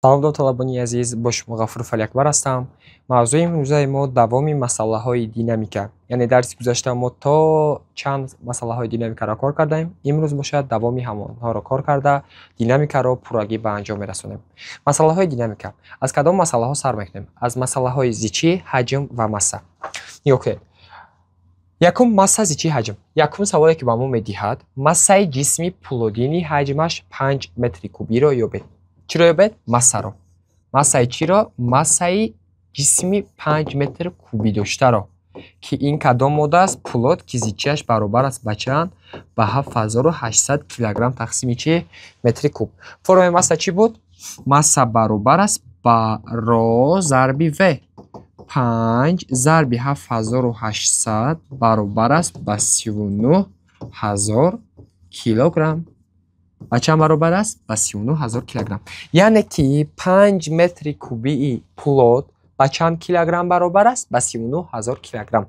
Салом, довталабони азиз, бо шумо Ғафур Фалиакбар ҳастам. Мавзӯи имрӯзаи мо давоми масъалаҳои динамика. Яъне дарси гузашта мо то чанд масъалаҳои динамикаро кор кардаем, имрӯз бошад, давоми ҳамонҳоро кор карда, динамикаро пуррагӣ ба анҷом мерасонем. Масъалаҳои динамика. Аз кадом масъалаҳо сар мекунем? Аз масъалаҳои зичӣ, ҳаҷм ва масса. Нигоҳ кунед. Якум: масса, зичӣ, ҳаҷм. Якум саволе, ки ба мо медиҳад: массаи ҷисми пӯлодини ҳаҷмаш 5 метри кубиро ёбед. Чиро ёбед? Массаро. Массаи чиро? Массаи ҷисми 5 метр кубӣ доштаро. Ки ин кадом модда аст? Пӯлод, ки зичиаш баробар аст ба чанд? Ба 7800 килограмм тақсими чи? Метри куб. Формулаи масса чӣ буд? Масса баробар аст ба ро зарби в. 5 зарби 7800 баробар аст ба 39 000 килограмм. Ба чанд баробар аст? Ба 39 000 килограмм. Яъне ки 5 метри кубии пӯлод ба чанд килограмм баробар аст? Ба 39 000 килограмм.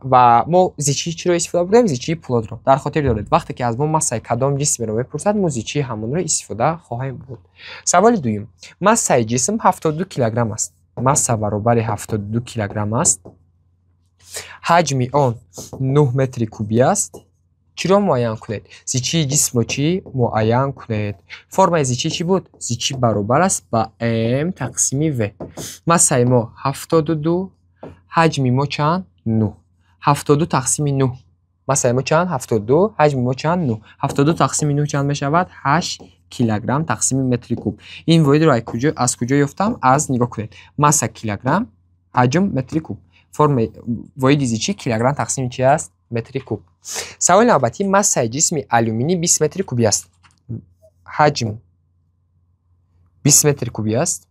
Ва мо зичии чиро истифода бурдем? Зичии пӯлодро. Дар хотир доред, вақте ки аз мо массаи кадом ҷисмеро мепурсад, мо зичии ҳамонро истифода хоҳем бурд. Саволи дуюм: массаи ҷисм 72 килограмм аст. Масса баробари 72 килограмм аст, ҳаҷми он 9 метри кубӣ аст. Чиро муайян кунед? Зичии ҷисмро чӣ муайян кунед? Формаи зичӣ чӣ буд? Зичӣ баробар аст ба м тақсими в. Массаи мо 72, ҳаҷми мо чанд? 9. 72 тақсими 9. Массаи мо чанд? 72. Ҳаҷми мо чанд? 9. 72 тақсими 9 чанд мешавад? 8 килограмм тақсими метри куб. Ин воҳидро аз куҷо ёфтам? Аз, нигоҳ кунед, масса килограмм, ҳаҷм метри куб. Формаи воҳиди зичӣ килограмм тақсими чи аст? Метри куб. Саволи навбатӣ: массаи ҷисми алюминӣ 20 метри кубӣ аст, ҳаҷм 20 метри кубӣ аст.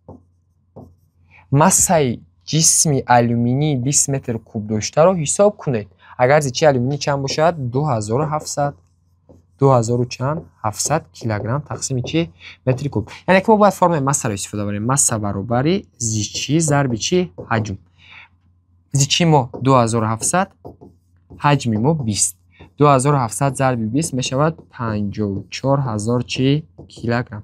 Массаи ҷисми алюминии 20 метр куб доштаро ҳисоб кунед. Агар зичии алюминӣ чанд бошад? 2700. Дуҳазору чанд? 700 килограмм тақсими чи? Метри куб. Яъне ки мо бояд формаи массаро истифода барем. Масса баробари зичӣ зарби чи? Ҳаҷм. Зичии мо 2700, ҳаҷми мо 20. 2700 зарби 20 мешавад 54 000 чи? Килограмм.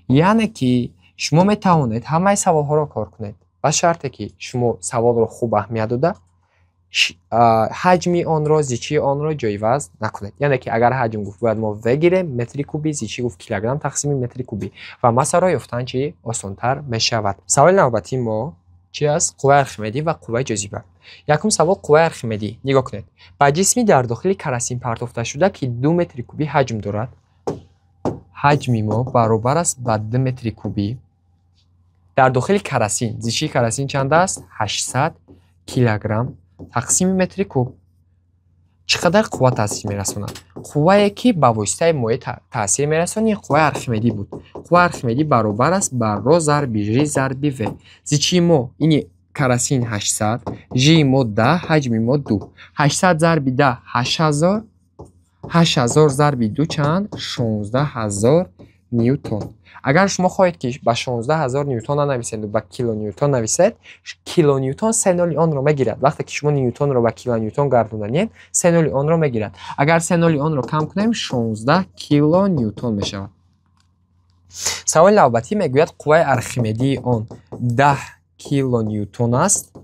Яъне ки шумо метавонед ҳамаи саволҳоро кор кунед, ба шарте ки шумо саволро хуб аҳамият дода, ҳаҷми онро, зичии онро ҷойваз накунед. Яъне ки агар ҳаҷм гуфт, бояд мо в гирем, метри кубӣ, зичӣ гуфт, килограмм тақсими метри кубӣ, ва массаро ёфтан чи осонтар мешавад. Саволи навбатии мо чи аст? Қувваи Архимедӣ ва қувваи ҷозиба. Якум савол: қувваи Архимедӣ. Нигоҳ кунед: ба ҷисми дар дохили карасин партофташуда, ки 2 метри кубӣ ҳаҷм дорад, ҳаҷми мо баробар аст ба 2 метри кубӣ, дар дохили карасин зичии карасин чанд аст? 800 килограмм тақсими метри куб. Чӣ қадар қувва таъсир мерасонад? Қуввае, ки ба воситаи моеъ таъсир мерасонад, қувваи Архимедӣ буд. Қувваи Архимедӣ баробар аст ба ро зарби ж зарби в. Зичии мо, ини карасин, 800, жи мо 10, ҳаҷми мо 2. 800 зарби 10 8000, 8000 зарби 2 чанд? 16 000 ньютон. Агар шумо хоҳед, ки ба 16 000 ньютон нанависеду ба килоньютон нависед, килоньютон се ноли онро мегирад. Вақте ки шумо ньютонро ба килоньютон гардонанед, се ноли онро мегирад. Агар се ноли онро кам кунем, 16 килоньютон мешавад. Саволи навбатӣ мегӯяд: қувваи Архимедии он 10 килоньютон аст.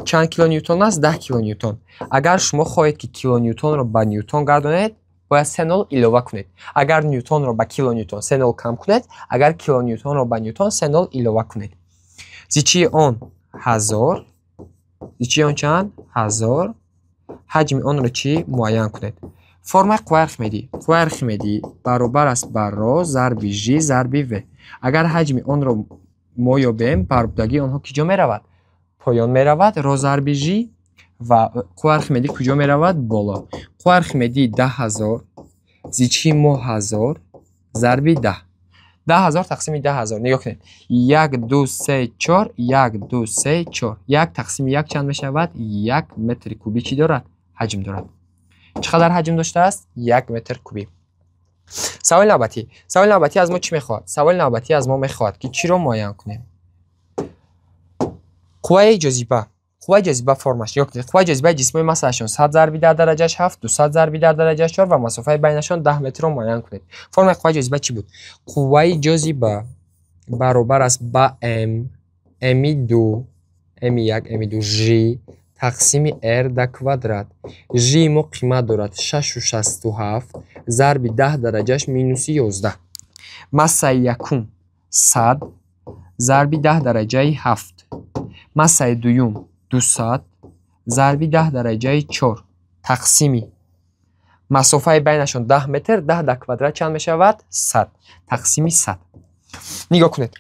Чанд килоньютон аст? 10 килоньютон. Агар шумо хоҳед, ки килоньютонро ба ньютон гардонед, бояд се нол илова кунед. Агар ньютонро ба килоньютон, се нол кам кунед, агар килоньютонро ба ньютон, се нол илова кунед. Зичии он 1000. Зичии он чанд? 1000. Ҳаҷми онро чӣ муайян кунед? Формаи қувваи Архимедӣ: қувваи Архимедӣ баробар аст ба ро зарби ж зарби в. Агар ҳаҷми онро мо ёбем, баробардагии онҳо куҷо меравад? Поён меравад ро зарби ж. Ва қувваи Архимедӣ куҷо меравад? Боло. Қувваи Архимедӣ 10 000, зичии мо 1000, зарби 10. 10 000 тақсими 10 000. Нигоҳ кунед: як, ду, се, чор, як, ду, се, чор. Як тақсими як чанд мешавад? 1 метри кубӣ. Чӣ дорад? Ҳаҷм дорад. Чӣ қадар ҳаҷм доштааст? 1 метр кубӣ. Саволи навбатӣ. Саволи навбатӣ аз мо чӣ мехоҳад? Саволи навбатӣ аз мо мехоҳад, ки чиро муайян кунем? Қувваи ҷозиба. Қувваи ҷозиба формаш. Нигоҳ кунед: қувваи ҷозибаи ҷисмҳои массаашон 100 зарби 10 дараҷаш 7, 200 зарби 10 дараҷаш 4 ва масофаи байнашон 10 метрро муайян кунед. Формаи қувваи ҷозиба чӣ буд? Қувваи ҷозиба Баробар аст ба М, М2, М1, М2 Ж тақсими R да квадрат. Ж мо қимат дорад 6,67 зарби 10 дараҷаш минуси 11. Массаи якум 100 зарби 10 дараҷаи 7. Массаи дуюм 200 зарби 10 дараҷаи 4 тақсими масофаи байнашон 10 метр, 10 дар квадрат чанд мешавад? 100 тақсими 100. Нигоҳ кунед.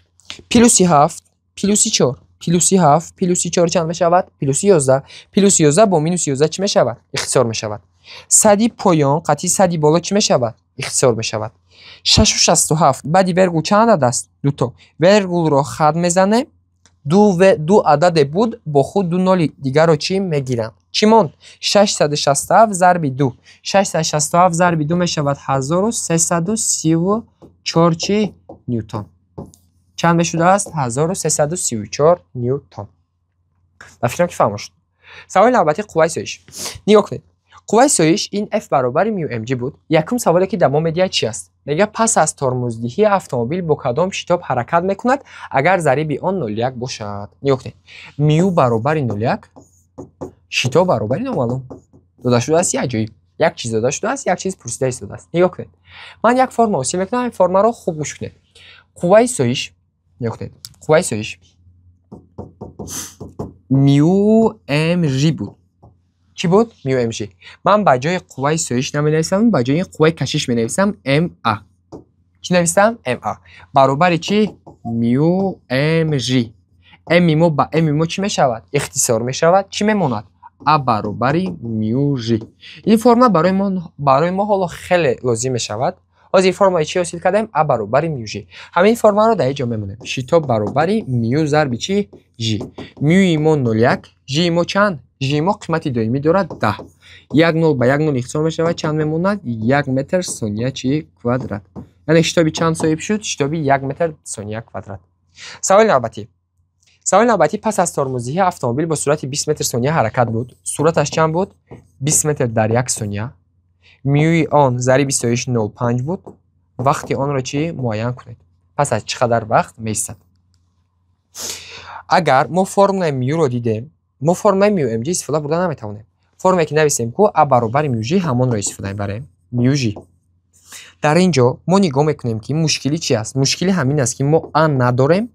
Плюси 7, плюси 4, плюси 7, плюси 4 чанд мешавад? Плюси 11. Плюси 11 бо минуси 11 чӣ мешавад? Ихтисор мешавад. Сади поён қатъи сади боло чӣ мешавад? Ихтисор мешавад. 6,67 баъди вергул чанд адад аст? Дуто. Вергулро хат мезанем. Ду ададе буд, бо худ ду ноли дигарро чӣ мегиранд? Чӣ монд? 667 зарби 2. 667 зарби 2 мешавад 1334 чӣ? Ньютон. Чанд мешудааст? 1334 ньютон. Ба фикрам, ки фаҳмо шуд. Саволи навбатӣ: қувваи соиш. Нигоҳ кунед. Қувваи соиш ин F баробари мю mg буд. Якум саволе, ки дар мо медиҳад, чи аст? Мегӯяд, пас аз тормоздиҳӣ автомобил бо кадом шитоб ҳаракат мекунад, агар зариби он 0,1 бошад? Нигоҳ кунед. Мю баробари 0,1, шитоб баробари номаълум. Дода шудааст як ҷоиб. Як чиз дода шудааст, як чиз пурсида истодааст. Нигоҳ кунед. Ман як форма ҳосил мекунам, ин формаро хуб гӯш кунед. Қувваи соиш, нигоҳ кунед. Қувваи соиш мю мж буд. Чӣ буд? Мю мж. Ман ба ҷои қувваи соиш наменависам, ба ҷои қувваи кашиш менависам ма. Чӣ нависам? Ма. Баробари чӣ? Мю мж. М мо ба М мо чӣ мешавад? Ихтисор мешавад. Чӣ мемонад? А баробари мю ж. Ин форма барои мо ҳоло хеле лозим мешавад. Ҳозир формаи чӣ ҳосил кардем? А баробари мю ж. Ҳамин формаро дар ин ҷо мемонем. Шитоб баробари мю зарби чӣ? Ж. Мюи мо 0,1, жи мо чанд? Жи мо қимати доимӣ дорад 10. Як нол ба як нол ихтисор мешавад, чанд мемонад? 1 метр сония чӣ? Квадрат. Яъне шитоби чанд соҳиб шуд? Шитоби 1 метр сония квадрат. Саволи навбатӣ. Саволи навбатӣ: пас аз тормоздиҳӣ автомобил бо суръати 20 метр сония ҳаракат буд. Суръаташ чанд буд? 20 метр дар як сония. Мюи он зариби соиш 0,5 буд. Вақти онро чӣ муайян кунед? Пас аз чӣ қадар вақт меистад? Агар мо формулаи мюро дидем, мо формулаи мю мж истифода бурда наметавонем. Формуле ки нависем ку, а баробари мю ж, ҳамонро истифода мебарем. Мю ж. Дар ин ҷо мо нигоҳ мекунем, ки мушкилӣ чи аст. Мушкилӣ ҳамин аст, ки мо а надорем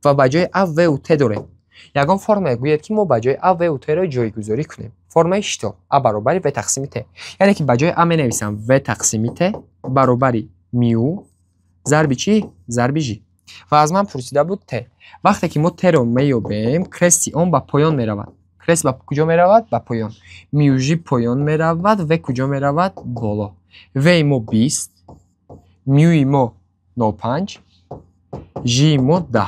ва ба ҷои а ву т дорем. Ягон формула гӯяд, ки мо ба ҷои а ву т-ро ҷойгузорӣ кунем. Формаи шитоб а баробари в тақсими т. Яъне ки ба ҷои а менависам в тақсими т баробари мю зарби чӣ? Зарби ж. Ва аз ман пурсида буд т. Вақте ки мо т-ро меёбем, крести он ба поён меравад. Крест ба куҷо меравад? Ба поён. Мю ж поён меравад, в куҷо меравад? Боло. В мо 20, мюи мо 0,5, жи мо 10.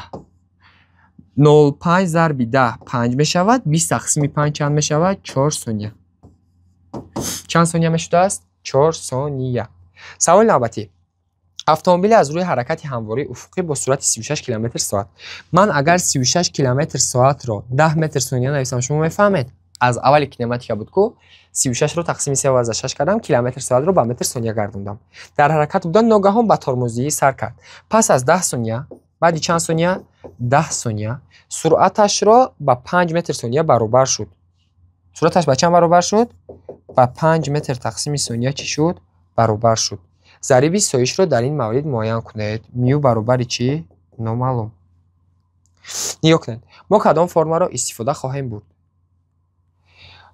0,5 зарби 10 панҷ мешавад, 20 тақсими панҷ чанд мешавад? 4 сония. Чанд сония мешудааст? 4 сония. Саволи навбатӣ: автомобиле аз рӯи ҳаракати ҳамвории уфуқӣ бо суръати 36 километр соат. Ман агар 36 километр соатро 10 метр сония нависам, шумо мефаҳмед? Аз аввали кинематика буд ку, 36-ро тақсими 3,6 кардам, километр соатро ба метр сония гардондам. Дар ҳаракат буда ногаҳон ба тормоздиҳӣ сар кард. Пас аз 10 сония, баъди чанд сония? 10 сония суръаташро ба 5 метр сония баробар шуд. Суръаташ ба чанд баробар шуд? Ба 5 метр тақсими сония чӣ шуд? Баробар шуд. Зариби соишро дар ин маврид муайян кунед. Мю баробари чӣ? Номаълум. Нигоҳ кунед, мо кадом формаро истифода хоҳем бурд?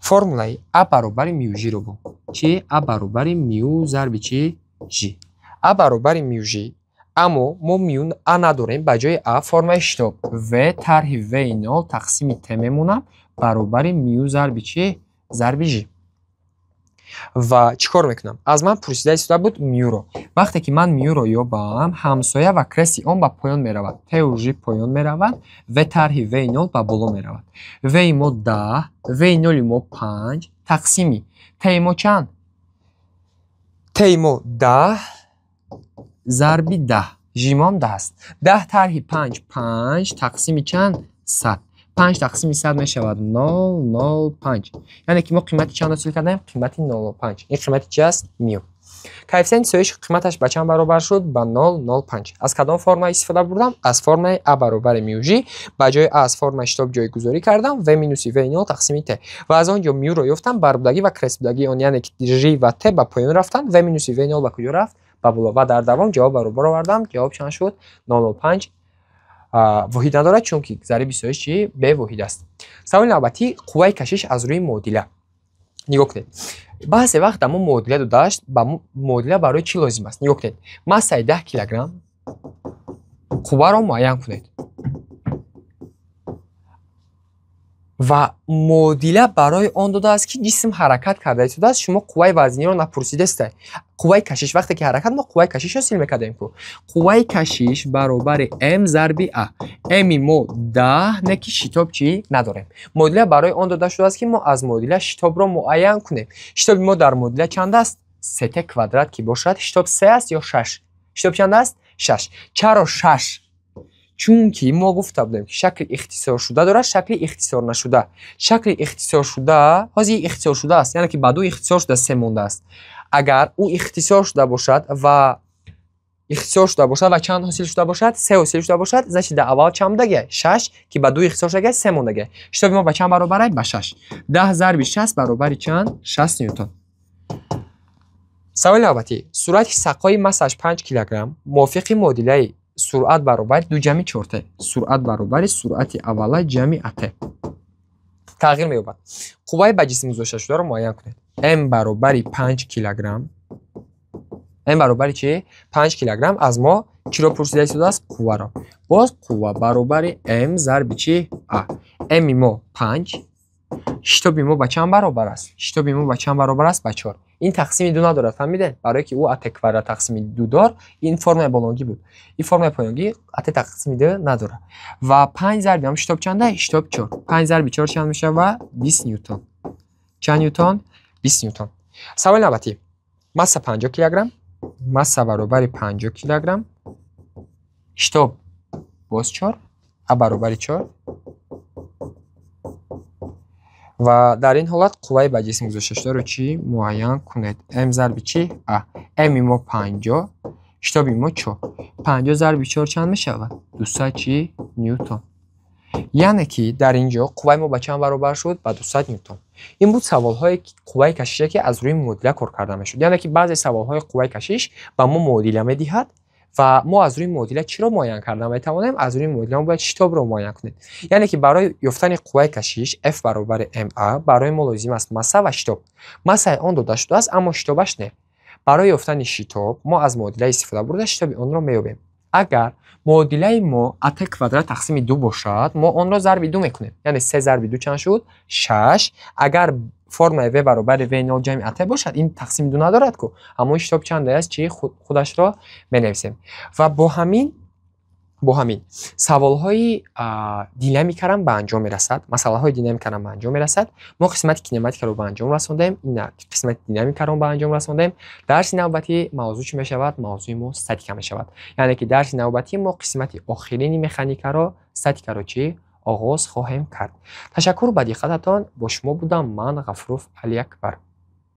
Формулаи а баробари мю жиро бо чӣ? А баробари мю зарби чӣ? Ж. А баробари мю ж. Аммо мо мю а надорем. Ба ҷои а формаи шитоб в тарҳи в нол тақсими т мемонам, баробари мю зарби чӣ? Зарби ж. Ва чӣ кор мекунам? Аз ман пурсида истода буд мюро. Вақте ки ман мюро ёбам, ҳамсоя ва крести он ба поён меравад, ту ж поён меравад, в тарҳи в нол ба боло меравад. В мо 10, в ноли мо панҷ, тақсими ти мо чанд? Ти мо 10 зарби 10, жимом 10 аст. 10 тарҳи панҷ панҷ, тақсими чанд? 100. Панҷ тақсими 100 мешавад 0,05. Яъне ки мо қимати чанд ҳосил кардем? Қимати 0,5. Ин қимати чи аст? Мю. Коэффициенти соиш қиматаш ба чанд баробар шуд? Ба 0,05. Аз кадом форма истифода бурдам? Аз формаи А баробари мю Ж. Ба ҷои А аз формаи шитоб ҷойгузорӣ кардам, В минуси В0 тақсими Т. Ва аз он ҷо мюро ёфтам, барбудагӣ ва крестбудагии он, яъне ки Ж ва Т ба поён рафтанд, В минуси В0 ба куҷо рафт? Ба боло. Ва дар давом ҷавоб баробар овардам. Ҷавоб чанд шуд? 0,05. Воҳид надорад, чунки зариби соиш чи бевоҳид аст. Саволи навбатӣ: қувваи кашиш аз рӯи муодила. Нигоҳ кунед. Баъзе вақт мо муодила додашт, ба муодила барои чӣ лозим аст? Нигоҳ кунед. Массаи 10 килограмм қувваро муайян кунед. Ва муодила барои он додааст, ки ҷисм ҳаракат карда истодааст, шумо қувваи вазниро напурсидастед. Қувваи кашиш вақте ки ҳаракат, мо қувваи кашиш ҳосил мекардем ку. Қувваи кашиш баробари м зарби а. М-и мо 10, не ки шитоб чӣ надорем. Муодила барои он дода шудааст, ки мо аз муодила шитобро муайян кунем. Шитоби мо дар муодила чанд аст? 3t квадрат ки бошад, шитоб 3 аст ё 6? Шитоб чанд аст? 6. Чаро 6? Чунки мо гуфта будем, ки шакли ихтисоршуда дорад, шакли ихтисорнашуда. Шакли ихтисоршуда ҳозир ихтисоршуда аст, яъне ки ба ду ихтисор шуда се мондааст. Агар ӯ ихтисор шуда бошад ва чанд ҳосил шуда бошад? Се ҳосил шуда бошад, значит дар аввал чанд будагия? 6, ки ба ду ихтисор шудагия се мондагия. Шитоби мо ба чанд баробар аст? Ба 6. 10 зарби 6 баробари чанд? 6 ньютон. Саволи навбатӣ: суръати сақои массаш 5 килограмм мувофиқи муодилаи суръат баробари 2 ҷамъи 4t. Суръат баробари суръати аввала ҷамъи ат. Тағйир меёбад. Қувваи ба ҷисм гузошташударо муайян кунед. М баробари 5 килограмм. М баробари чи? 5 килограмм. Аз мо чиро пурсида истодааст? Қувваро. Боз қувва баробари М зарби чи? А. М-и мо 5. Шитоби мо ба чанд баробар аст? Шитоби мо ба чанд баробар аст? Ба 4. Ин тақсими 2 надорад, фаҳмидед? Барое ки ӯ ат квадрат тақсими 2 дор, ин формаи болонгӣ буд. Ин формаи поёнгӣ ат тақсими 2 надорад. Ва 5 зарби ҳам шитоб чанда? Шитоб 4. 5 зарби 4 чанд мешавад? 20 ньютон. Чанд ньютон? 20 ньютон. Саволи навбатӣ: масса 50 килограмм, масса баробари 50 килограмм, шитоб боз 4, а баробари 4. Ва дар ин ҳолат қувваи ба ҷисм гузошташударо чӣ муайян кунед? М зарби чӣ? А. М-и мо 50, шитоби мо 4. 50 зарби 4 чанд мешавад? 200 чӣ? Ньютон. Яъне ки дар ин ҷо қувваи мо ба чанд баробар шуд? Ба 200 ньютон. Ин буд саволҳои қувваи кашише, ки аз рӯи муодила кор карда мешуд. Яъне ки баъзе саволҳои қувваи кашиш ба мо муодила медиҳад ва мо аз рӯи муодила чиро муайян карда метавонем? Аз рӯи муодила мо бояд шитобро муайян кунем. Яъне ки барои ёфтани қувваи кашиш F баробари ma барои мо лозим аст масса ва шитоб. Массаи он дода шудааст, аммо шитобаш не. Барои ёфтани шитоб мо аз муодила истифода бурда шитоби онро меёбем. Агар муодилаи мо ат квадрат тақсими 2 бошад, мо онро зарби 2 мекунем. Яъне 3 зарби 2 чанд шуд? 6. Агар формаи v баробари v0 ҷамъи ат бошад, ин тақсими 2 надорад ку. Ҳамон шитоб чанд аст, чи худашро менависем. Ва бо ҳамин саволҳои динамикарам ба анҷом мерасад. Масъалаҳои динамикарам ба анҷом мерасад. Мо қисмати кинематикаро ба анҷом расондем, ин қисмати динамикаро ба анҷом расондем. Дарси навбатӣ мавзӯъ чӣ мешавад? Мавзӯи мо статика мешавад. Яъне ки дарси навбатӣ мо қисмати охирини механикаро, статикаро чӣ оғоз хоҳем кард. Ташаккур ба диққататон. Бо шумо будам ман, Ғафуров Алиакбар.